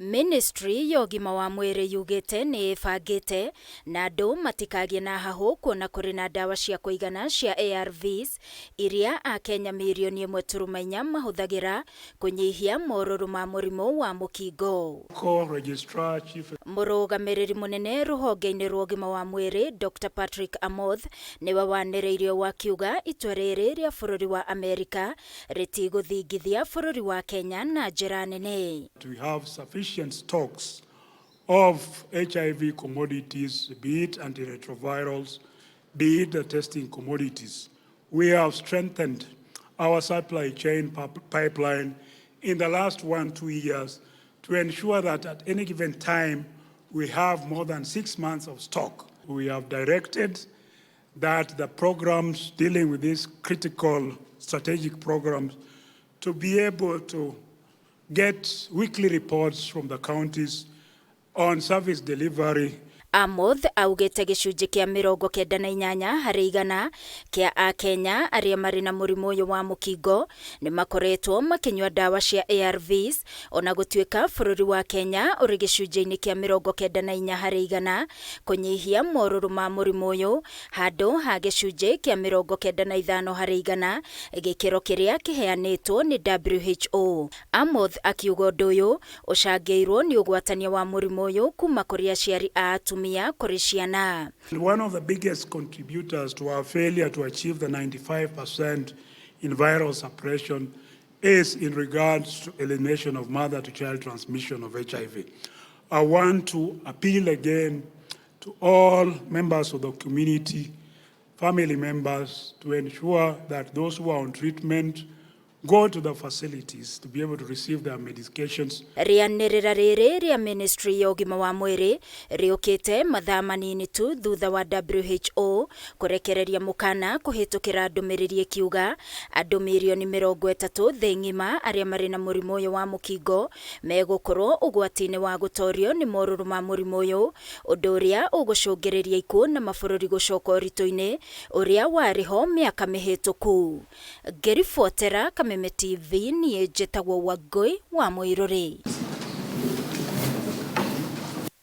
Ministry ya ũgima wa mwĩrĩ yugĩte nĩ ĩbangĩte na andũ matikagĩe na hahũ kuona kũrĩ na ndawa cia kũigana cia ARVs iria Akenya mirioni 1.4 mahũthagĩra kũnyihia morũrũ ma mũrimũ wa mũkingo. Co-registrar chief Mũrũgamĩrĩri mũnene rũhonge-inĩ rwa ũgima wa mwĩrĩ Dr Patrick Amoth nĩwe wanĩrĩire ũũ akiuga itua rĩrĩ rĩa bũrũri wa Amerika rĩtigũthingithia bũrũri wa Kenya na njĩra nene. We have sufficient stocks of HIV commodities, be it antiretrovirals, be it the testing commodities. We have strengthened our supply chain pipeline in the last 1, 2 years to ensure that at any given time we have more than 6 months of stock. We have directed that the programs dealing with these critical strategic programs to be able to get weekly reports from the counties on service delivery. Amoth augĩte gĩcunjĩ kĩa 98% kĩa Akenya arĩa marĩ na mũrimũ ũyũ wa mũkingo nĩ makoretwo makĩnyua ndawa cia ARVs, ona gũtuĩka bũrũri wa Kenya ũrĩ gĩcunjĩ-inĩ kĩa 94% kũnyihia morũrũ ma mũrimũ ũyũ handũ ha gĩcunjĩ kĩa 95% gĩkĩro kĩrĩa kĩheanĩtwo nĩ WHO. Amoth akiuga ũndũ ũyũ ũcangĩirwo nĩ ũgwatania wa mũrimũ ũyũ kuma kũrĩ aciari a atumia kũrĩ ciana. One of the biggest contributors to our failure to achieve the 95% in viral suppression is in regards to elimination of mother to child transmission of HIV. I want to appeal again to all members of the community, family members, to ensure that those who are on treatment go to the facilities to be able to receive their medications. Rĩanĩrĩra rĩrĩ rĩa ministry ya ũgima wa mwĩrĩ rĩũkĩte mathaa manini tu thutha wa WHO kũrekereria mũkana kũhĩtũkĩra ndũmĩrĩri ĩkiuga andũ mirioni 30 thĩ ng'ima arĩa marĩ na mũrimũ ũyũ wa mũkingo megũkorwo ũgwati-inĩ wa gũtorio nĩ morũrũ ma mũrimũ ũyũ, ũndũ ũrĩa ũgũcũngĩrĩria ikuũ na mabũrũri gũcoka ũritũ-inĩ ũrĩa warĩ ho mĩaka mĩhĩtũku. Ngĩribotera Kameme TV, niĩ njĩtagwo Wangũi wa Mũirũrĩ.